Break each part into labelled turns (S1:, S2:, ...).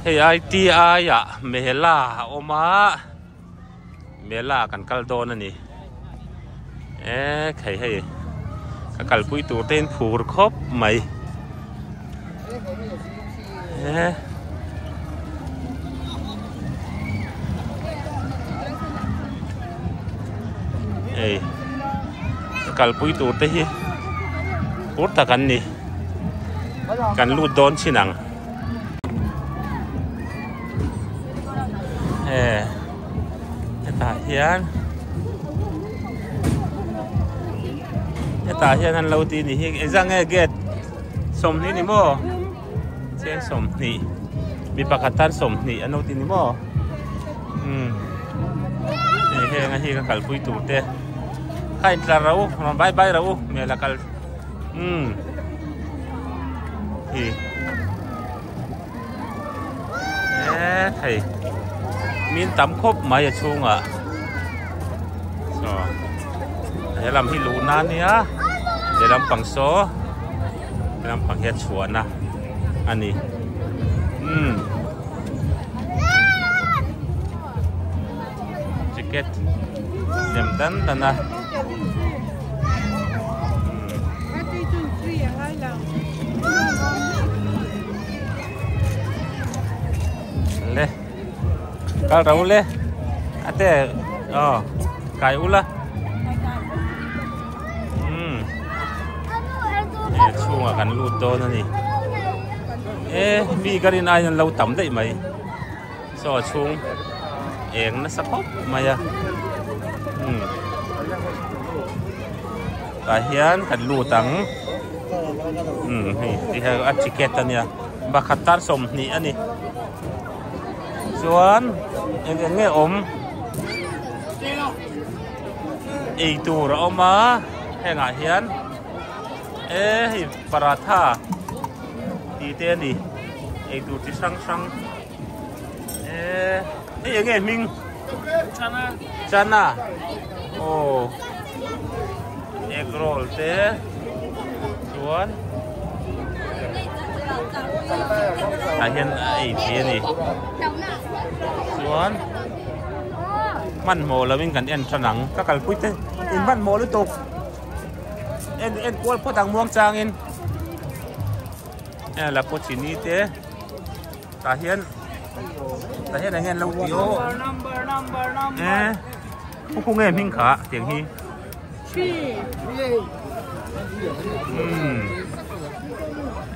S1: Hei ITI ah mela a awm a mela ah kan kal dawn a ni e hei hei ka kalpui tur te in phur khawp mai e. Hei ka kalpui tur te hi phur tak an ni kan lut dawn chin ang. E hetah hian hetah hian an lo ti ni hi engzah nge gate 20 ni maw cheng 20 mi pakhat tan 20 an lo ti ni maw um hei heng a hi ka kalpui tur te kha intlar ro rawn bai bai ro hmel a kal um hi. E thei min tam khawp mai a chhungah saw he lam hi luhna a nia he lampang saw he lampang hi a chhuahna a ni umm ticket sem dan dan a. Le kal ro le ate oh kai ula um e chhungah kan lut dawn ani e mi ka rin aiin an lo tam daih mai saw a chhung eng nasa khawp mai a um tah hian kan lut ang um hei ti hian a ticket ania pakhat tan 20 ani chuan eng eng nge awm ei tur a awm a hengah hian e hei paratha tih te ani ei tur chi hrang hrang e hei eng nge hming chana chana aw egg roll te chuan tah hian a ei thei a ni chuan hmanhmawh lovin kan en tan ang ka kalpui te in hmanhmawh lutuk en en kual phawt ang muang changin e la pawh chini te tah hian tah hian eng nge an lo ti aw e pu khu nge hming kha tiang hi umm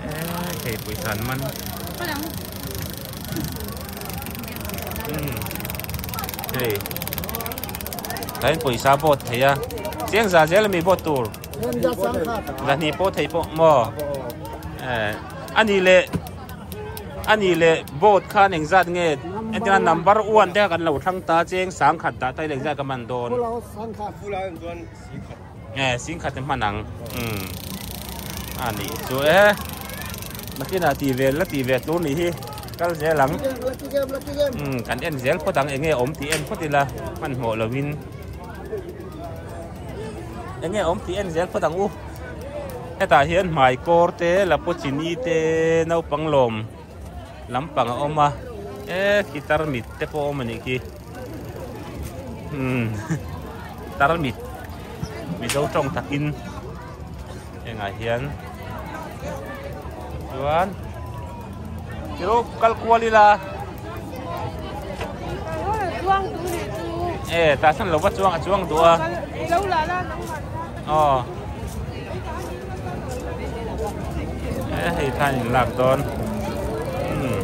S1: e hei pawisa an man umm hei tah hian pawisa a vote thei a chiang za zel ami vote tur zahnih pawh thei pawh maw eh ani leh ani leh boat khan engzat nge entirna number one te kha kan lo thlang ta cheng sangkhat dah ta ila engzat ka man dawn eh singkhat te hman ang umm ani chu e nakinah tih ve la tih ve tur nih hi kal zel ang umm kan en zel phawt ang enge awm tih en phawt ila hmanhmawh lovin. Eng nge awm tih en zel phawt ang u. Hetah hian hmai kawr te lapuchini te naupang lawm lampang a awm a e khi tarmit te pawh a awm a nih khi umm tarmit mizo tawng takin hengah hian chuan tiro kal kual ila. E tah chuan lo va chuang a chuang duh a aw e hei thla in lak dawn umm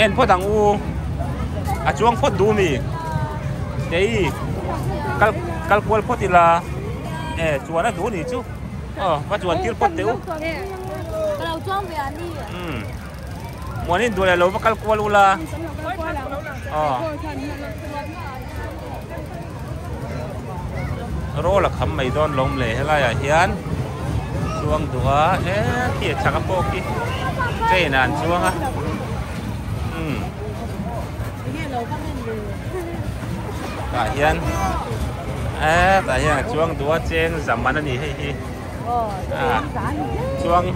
S1: en phawt ang u a chuang phawt duh mi kei kal kal kual phawt ila e chuan a duh ni chu aw va chuan tir phawt teh u. Umm muanin duh leh lo va kal kual ula aw rawl a kham mai dawn lawm le helai ah hian chuang duh a e khi a chhak a pawh khi train ah an chuang a umm tah hian e tah hian a chuang duh a cheng zaman a ni hei hi. A chuang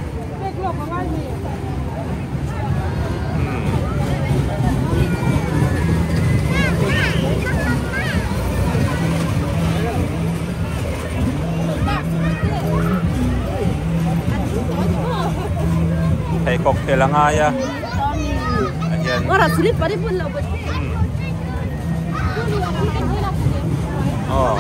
S1: Pheikhawk fel a ngai a ah hian aw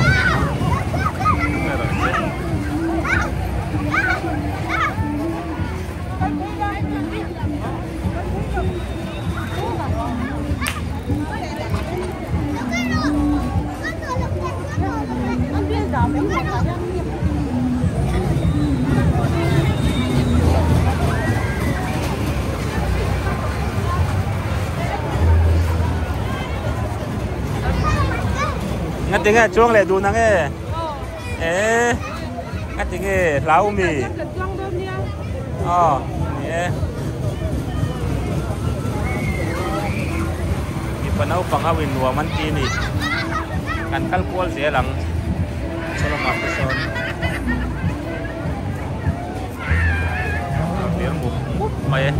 S1: Ngatinge chuang leh dun ang e. E ngatinge hlau mi. Aw ni e. Mipa naupang ho in nuam an ti a ni. Kan kal kual zel ang saw lamah te sawn a hlir mup mup mai a.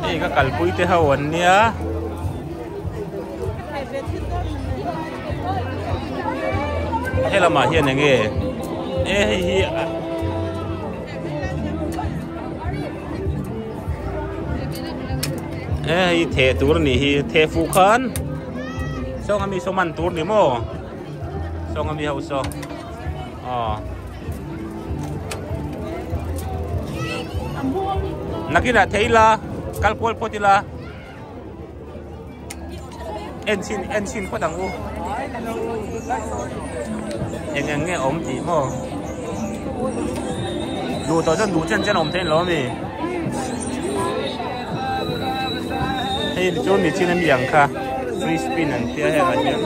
S1: Hei ka kalpui te ho an nia. Helamah hian eng nge e hei hi e hei theh tur a nih hi theh fuh khan sawng ami saw man tur ni maw sawng ami ho saw aw nakinah thei ila kal kual phawt ila. En chhin en chhin phawt ang u eng eng nge awm tih maw duh tawh chuan duh chen chen awm theih lo ami hei chu mi chin ami ang kha free spin an tia heng ah hian.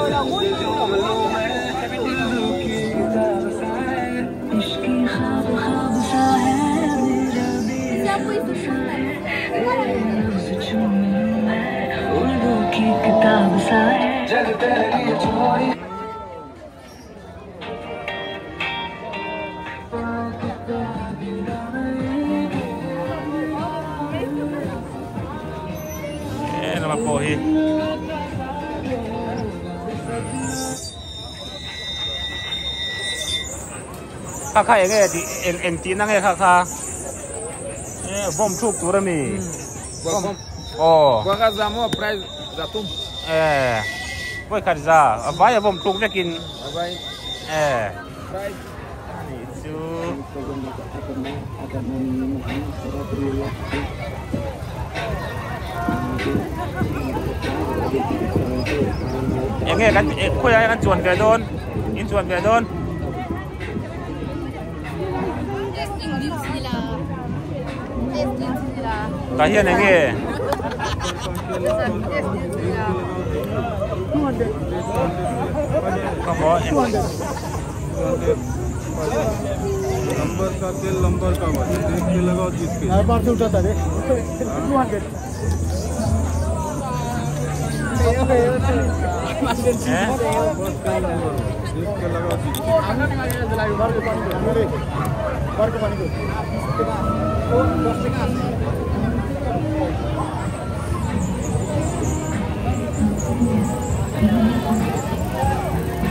S1: He lama pawh hi kha kha eng nge tih eng eng tihna nge kha kha e bawm thluk tur a mi bawm aw e vawikhat za a vai a bawm thluk vekin e anih chu. Eng nge kan khawiah kan chuan ve dawn in chuan ve dawn. Tah hian eng nge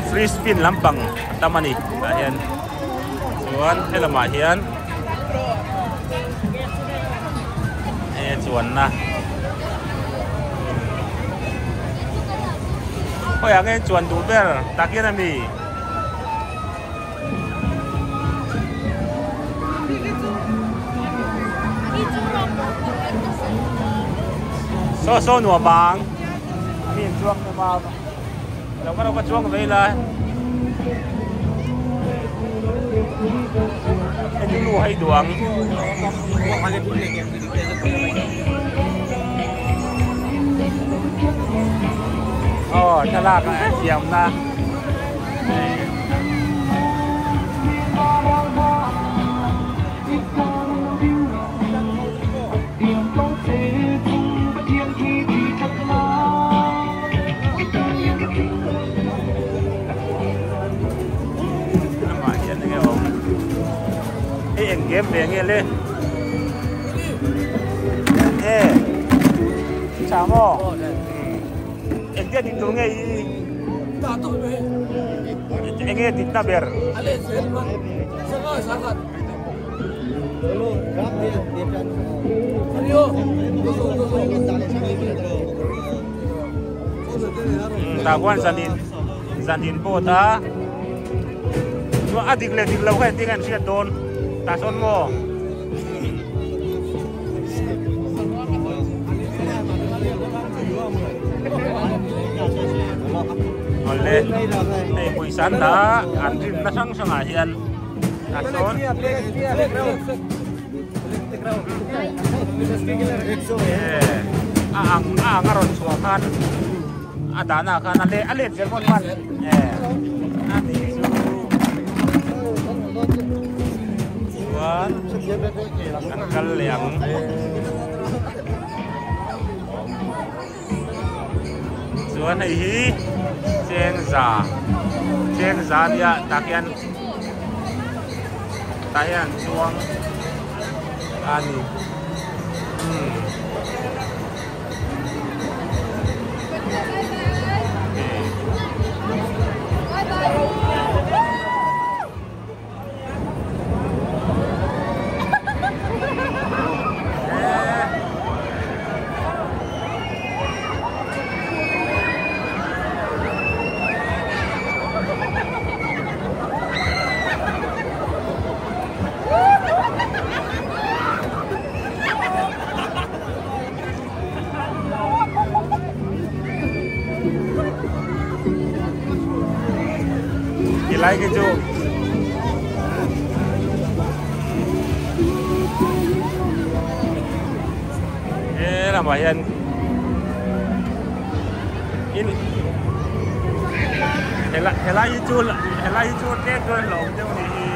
S1: Free spin lampang a tam a ni tah hian chuan helamah hian e chuanna khawiah nge chuan duh ber tak hian a mi. Saw saw nuam ang mi an chuang hlawm a lo ka lo ka chuang ve ila hei chu nu hei duh ang. Aw thlalak a siamna. Lamah hian enge awm. eng game ve nge le e tha maw engtia dik tur nge i enge dik na ber tah khuan zanin zanin boat a chuan a dik leh dik lo kha engtin an hriat dawn tah sawn maw. Awle hei pawisa an dah a an rinna hrang hrangah hian tah sawn a ang a ang a rawn chhuah khan a dahna ah khan a let a let zel mawn hman a nih chu chuan an kal leh ang chuan hei hi chengza chengza a nia tah hian tah hian an chuang a ni umm. Ti lai khi chu he lamah hian in helai hi chu helai hi chu tlem chuan hlauhawm deuh a nih hi.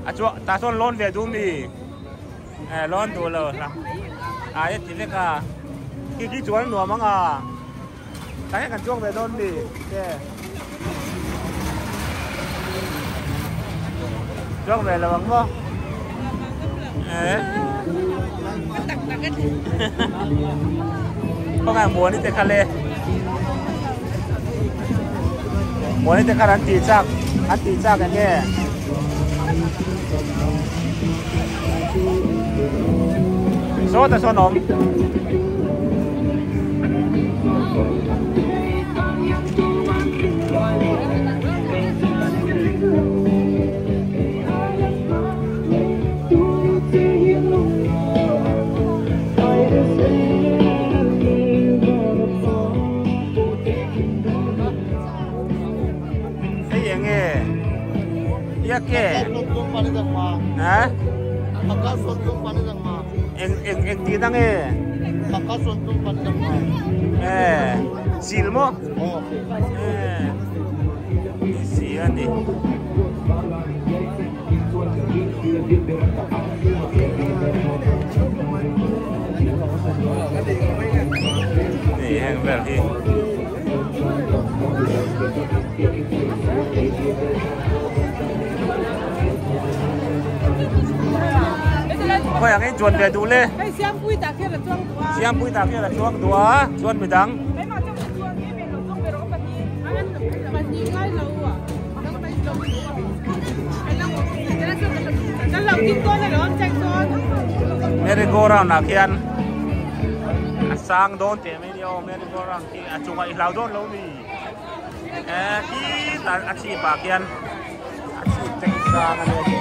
S1: A chuan tah chuan lawn ve duh mi eh lawn duh lo a e ti vek a khi khi chuan nuam ang a tah hian kan chuang ve dawn mi te chuang ve lo ang maw eh khawngaih muani te kha le muani te khan an tih chak an tih chak eng nge sawtah sawn a awm. Hei eng nge ia ke ha eng eng eng tih na nge eh sil maw eh si a ni. Hei heng vel hi. Khawi ang in chuan ve duh le.
S2: Hei Siampui tah khian a chuang duh a.
S1: Siampui tah khian a chuang duh a chuan midang. Merry go round ah khian a sang dawn teh mai nia aw merry go round khi a chungah i hlau dawn lo mi eh khi tah a chhip ah khian a chhip te khi sang a nia khi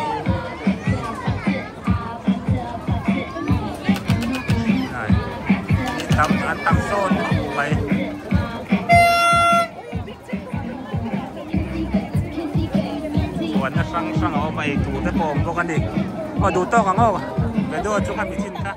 S1: tam an tam sawn khawp mai. Chuanna hrang hrang a awm a, eitur te pawh a awm bawk a ni. Aw duh tawk ang aw, video chu ka mi chin kha.